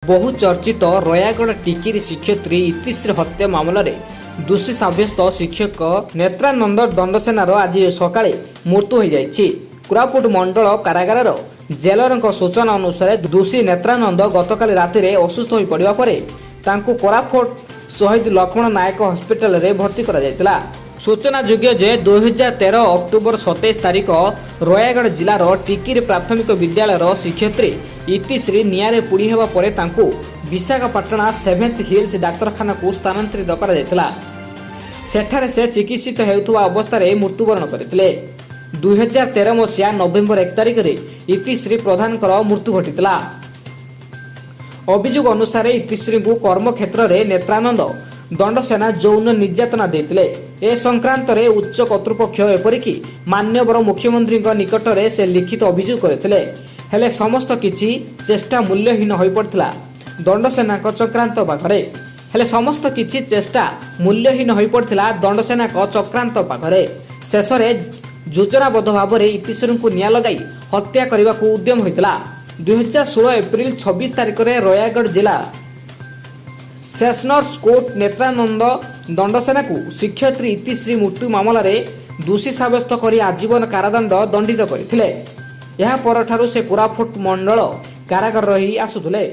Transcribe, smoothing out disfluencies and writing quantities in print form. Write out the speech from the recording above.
ବହୁ ଚର୍ଚ୍ଚିତ ରୟାଗଡ଼ ଟିକିରି ଶିକ୍ଷୟିତ୍ରୀ ଇତିଶ୍ରୀ ହତ୍ୟା ମାମଲାରେ ଦୋଷୀ ସାବ୍ୟସ୍ତ ଶିକ୍ଷକ ନେତ୍ରାନନ୍ଦ ଦଣ୍ଡସେନାର ଆଜି ସକାଳେ ମୃତ୍ୟୁ ହୋଇଯାଇଛି। କୋରାପୁଟ ମଣ୍ଡଳ କାରାଗାରର ଜେଲରଙ୍କ ସୂଚନା ଅନୁସାରେ, ଦୋଷୀ ନେତ୍ରାନନ୍ଦ ଗତକାଲି ରାତିରେ ଅସୁସ୍ଥ ହୋଇପଡ଼ିବା ପରେ ତାଙ୍କୁ କୋରାପୁଟ ଶହୀଦ ଲକ୍ଷ୍ମଣ ନାୟକ ହସ୍ପିଟାଲରେ ଭର୍ତ୍ତି କରାଯାଇଥିଲା। ସୂଚନାଯୋଗ୍ୟ ଯେ, 2013 ଅକ୍ଟୋବର 27 ତାରିଖ ରୟାଗଡ଼ ଜିଲ୍ଲାର ଟିକିରି ପ୍ରାଥମିକ ବିଦ୍ୟାଳୟର ଶିକ୍ଷୟିତ୍ରୀ ଇତିଶ୍ରୀ ନିଆଁରେ ପୋଡ଼ି ହେବା ପରେ ତାଙ୍କୁ ବିଶାଖାପାଟଣା ସେଭେନ୍ଥ ହିଲ୍ସ ଡାକ୍ତରଖାନାକୁ ସ୍ଥାନାନ୍ତରିତ କରାଯାଇଥିଲା। ସେଠାରେ ସେ ଚିକିତ୍ସିତ ହେଉଥିବା ଅବସ୍ଥାରେ ମୃତ୍ୟୁବରଣ କରିଥିଲେ। 2013 ମସିହା ନଭେମ୍ବର 1 ତାରିଖରେ ଇତିଶ୍ରୀ ପ୍ରଧାନଙ୍କର ମୃତ୍ୟୁ ଘଟିଥିଲା। ଅଭିଯୋଗ ଅନୁସାରେ, ଇତିଶ୍ରୀଙ୍କୁ କର୍ମକ୍ଷେତ୍ରରେ ନେତ୍ରାନନ୍ଦ ଦଣ୍ଡସେନା ଯୌନ ନିର୍ଯାତନା ଦେଇଥିଲେ। ଏ ସଂକ୍ରାନ୍ତରେ ଉଚ୍ଚ କର୍ତ୍ତୃପକ୍ଷ, ଏପରିକି ମାନ୍ୟବର ମୁଖ୍ୟମନ୍ତ୍ରୀଙ୍କ ନିକଟରେ ସେ ଲିଖିତ ଅଭିଯୋଗ କରିଥିଲେ। ହେଲେ ସମସ୍ତ କିଛି ଚେଷ୍ଟା ମୂଲ୍ୟହୀନ ହୋଇପଡ଼ିଥିଲା ଦଣ୍ଡସେନାଙ୍କ ଚକ୍ରାନ୍ତ ପାଖରେ। ହେଲେ ସମସ୍ତ କିଛି ଚେଷ୍ଟା ମୂଲ୍ୟହୀନ ହୋଇପଡ଼ିଥିଲା ଦଣ୍ଡସେନାଙ୍କ ଚକ୍ରାନ୍ତ ପାଖରେ। ଶେଷରେ ଯୋଜନାବଦ୍ଧ ଭାବରେ ଇତିଶ୍ରୀଙ୍କୁ ନିଆଁ ଲଗାଇ ହତ୍ୟା କରିବାକୁ ଉଦ୍ୟମ ହୋଇଥିଲା। 2016 ଏପ୍ରିଲ 26 ତାରିଖରେ ରୟାଗଡ଼ ଜିଲ୍ଲା ସେସନ୍ସ କୋର୍ଟ ନେତ୍ରାନନ୍ଦ ଦଣ୍ଡସେନାକୁ ଶିକ୍ଷୟିତ୍ରୀ ଇତିଶ୍ରୀ ମୃତ୍ୟୁ ମାମଲାରେ ଦୋଷୀ ସାବ୍ୟସ୍ତ କରି ଆଜୀବନ କାରାଦଣ୍ଡ ଦଣ୍ଡିତ କରିଥିଲେ। ଏହା ପରଠାରୁ ସେ କୋରାପୁଟ ମଣ୍ଡଳ କାରାଗାର ରହି ଆସୁଥିଲେ।